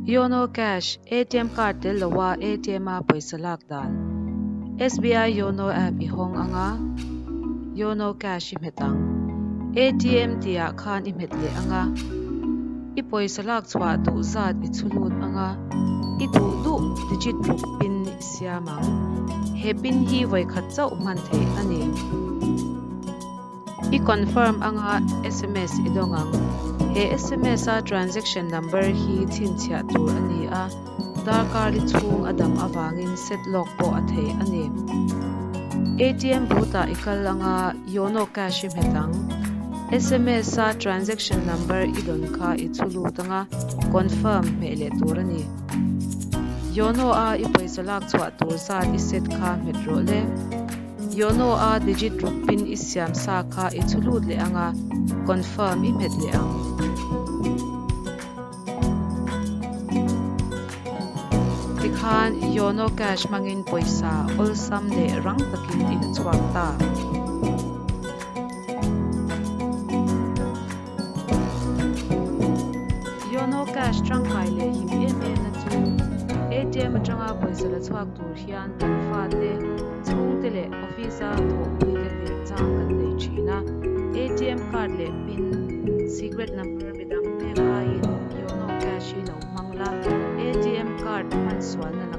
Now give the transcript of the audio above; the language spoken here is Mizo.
Yono Cash, ATM card tel loa ATM a pawisa lak dan. SBI Yono app i hawng anga Yono Cash i hmet ang. ATM tihah khan i hmet leh anga i pawisa lak chhuah duh zat i chhu lut anga i duh duh digit ruk pin i siam ang. He pin hi vawikhat chauh hman theih a ni. I confirm anga sms i dawng ang. He sms a transaction number hi chhinchhiah tur a ni a, darkar li chhung a dam avangin set lawk pawh a thei a ni. ATM booth ah i kal anga Yono Cash i hmet ang. Sms a transaction number i dawn kha i chhu lut anga confirm hmeh leh tur a ni. Yono a i pawisa lak chhuah tur zat i set kha hmet rawh le. Yono a digit ruk pin i siam sa kha i chhu lut leh ang a, confirm i hmet leh ang. Tikhan Yono Cash hmangin pawisa awlsam leh rang takin i la chhuak ta. Yono Cash tangkai leh him em em na chu ATM atanga pawisa la chhuak tur hian kan fate, chhungte leh office a thawhpui te tirh chang kan nei thin a. ATM card leh pin, secret number midang pek aiin Yono Cash hi lo hmang la, ATM card hman sualna.